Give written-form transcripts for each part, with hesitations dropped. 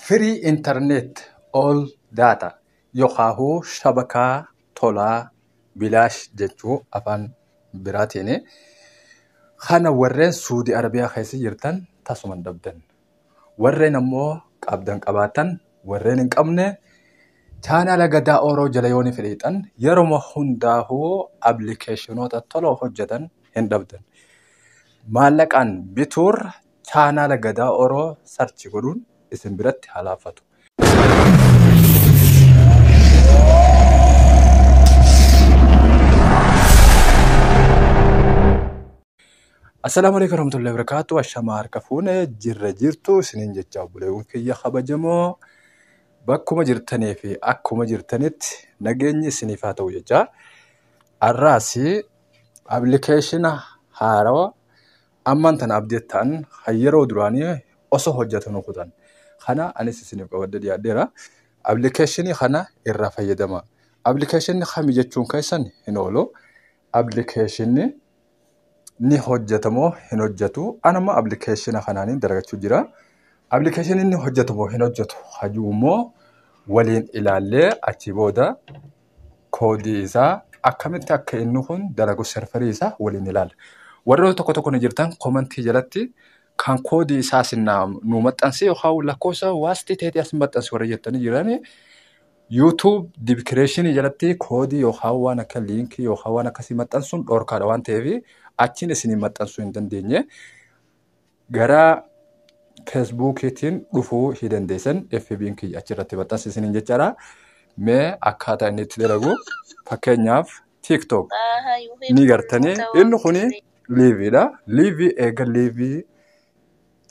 Free internet all data yookaan shabakaa tolaa bilaash jechuu afaan biraatiin. Kana warreen Suudii Arabiyaa keessa jirtan tasuma hin dhabdan. Warreen ammoo qabdan qabaatan, warreen hin qabne chaanaala Gadaa Ooroo jala yoo ni fedhiixan yeroo hundaafuu appilikeeshinoota tola hojjetan hin dhabdan. Maallaqaan bituurra chaanaala Gadaa Ooroo search godhuun isin biratti haa laaffatu. Assalaamu alaikum warahmatullahi wabarakatuh. Ashamaa harka fuune, jirra jirtu isiniin jecha obboleewwan kiyya kabajamoo, bakkuma jirtanii fi akkuma jirtanitti nageenyi isiniif haa ta'u jecha. Har'aas appilikeeshina haarawaa ammaan tana update ta'an kan yeroo duraanii osoo hojjetan kutan kana anis isiniif qabadhee dhiyaadheera. Appilikeeshinii kana irraa fayyadama. Appilikeeshinni kami jechuun keessan hin oolu. Appilikeeshinni ni hojjetamoo hin hojjetu? Anuma appilikeeshina kanaan dalagachuu jira. Appilikeeshinni ni hojjetu moo hin hojjetu hajuu immoo waliin ilaallee, achi booda koodii isaa akkamitti akka inni kun dalagu, serverii isaa waliin ilaalla. Warroota tokko tokko ni jirtan komantii jalatti kan koodii isaa nu maxxansi yookaan lakkoofsa waastii ta'e as maxxansi warra jettanii jirani, YouTube description jalatti koodii yookaan waan akka liinkii yookaan waan akkasii maxxansuun dhorkaadha waan ta'eef achiin isinii maxxansuu hin dandeenye. Gara Feesbuukiitiin dhufuu hin dandeessan, FB'n kiyya achirratti maxxansi isiniin jechaadha. Mee akkaataa inni itti dalagu, fakkeenyaaf TikTok ni gartanii, inni kuni liveiidha. Live eega live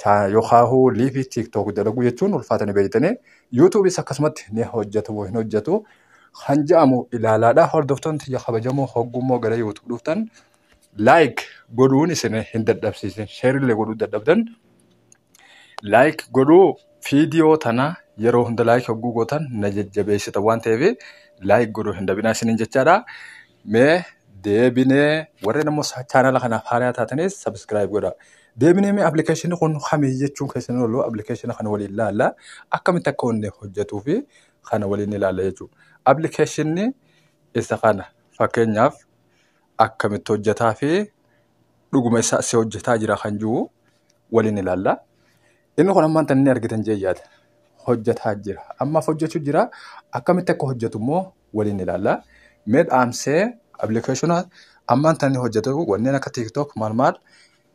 yookaan live TikTok dalagu jechuun ulfaatanii beektanii, YouTubeis akkasumatti ni hojjetu moo hin hojjetu kan jedhamu ilaalaadha. Hordoftoonni tiyya kabajamoo, hoggummoo gara YouTube dhuftan like godhuun isin hin dadhabsiisin, shareillee godhuu dadhabdan like godhuu. Viidiyoo tana yeroo hunda like hogguu gootan na jajjabeessita waan ta'eef like godhuu hin dabinaa isiniin jechaadha. Mee deebinee, warreen ammoo chaanala kanaaf haaraa taatanis subscribe godha. Deebinee mee appilikeeshinii kun kamii jechuun keessan oolu, appilikeeshina kana waliin ilaalla. Akkamitti akka inni hojjetuu fi kana waliin ilaalla jechuudha. Appilikeeshinni isa kana fakkeenyaaf akkamitti hojjetaa fi dhuguma isa si hojjetaa jira kan jiru waliin ilaalla. Inni kun ammaan tan inni argitan jee yaada. Hojjetaa jira. Ammaaf hojjechuu jira. Akkamitti akka hojjetu immoo waliin ilaalla. Mee dhaamsee appilikeeshina ammaan tan inni hojjetu wanneen akka TikTok maal maal,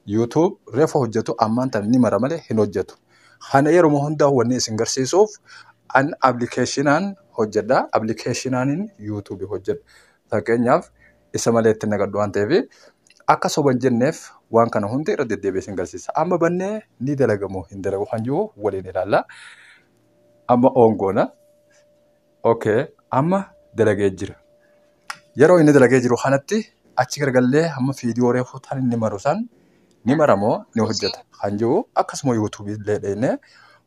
YouTube reefa hojjetu ammaan tan ni mara malee hin hojjetu. Kana yeroo hundaa wanni isin garsiisuuf an appilikeeshinaan hojjedha. Appilikeeshinaanin YouTube hojjedha. Fakkeenyaaf isa malee itti naqadhu waan ta'eef, akka soba hin jenneef waan kana hundi irra deddeebi'ee isin garsiisa. Amma bannee ni dalagamoo hin dalagu kan jiru waliin ilaalla. Amma on goona. Okay, amma dalagee jira. Yeroo inni dalagee jiru kanatti achi gargallee hamma viidiyoo reefu tan inni maru san ni maramoo ni hojjeta kan jiru, akkasuma YouTubeii illee dheenee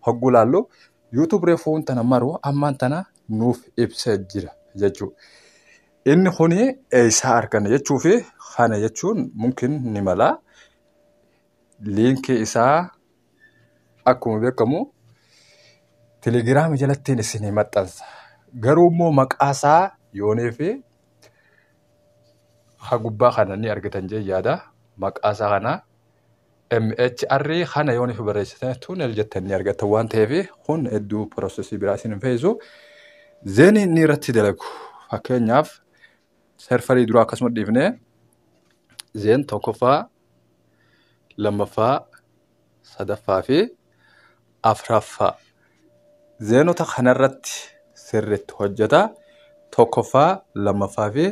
hogguu laallu, YouTube reefuun tana maru ammaan tana nuuf ibsee jira jechuudha. Inni kuni eessaa arganna jechuu fi kana jechuun mumkin ni mala. Liinkii isaa akkuma beekamu Telegiraamii jalattiin isinii maxxansa. Garuu immoo maqaa isaa yoonii fi ha gubbaa kana ni argitan jee yaada. Maqaa isaa kana MHR kana yoonii fi barreessitan tunnel jettan ni argattan waan ta'eef, kun hedduu processii biraa isin hin fe'isu. Zeenii inni irratti dalagu, fakkeenyaaf serverii duraa akkasuma dhiifnee, Zain tokkoffaa, lammaffaa, sadaffaa fi afraffaa. Zainota kanarratti sirriitti hojjeta. Tokkoffaa, lammaffaa fi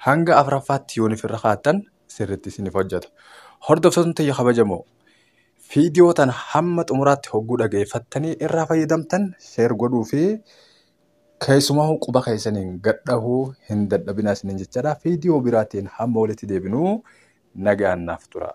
hanga afraffaatti yoonif irra kaattan sirriitti isiniif hojjeta. Hordoftoonni tiyya kabajamoo, viidiyoo tana hamma xumuraatti hogguu dhageeffattanii irraa fayyadamtan share godhuu fi keessumaa quba keessaniin gadhahuu hin dadhabinaa isiniin jechaadha. Viidiyoo biraatiin hamma walitti deebinuu nagaan naaf tura.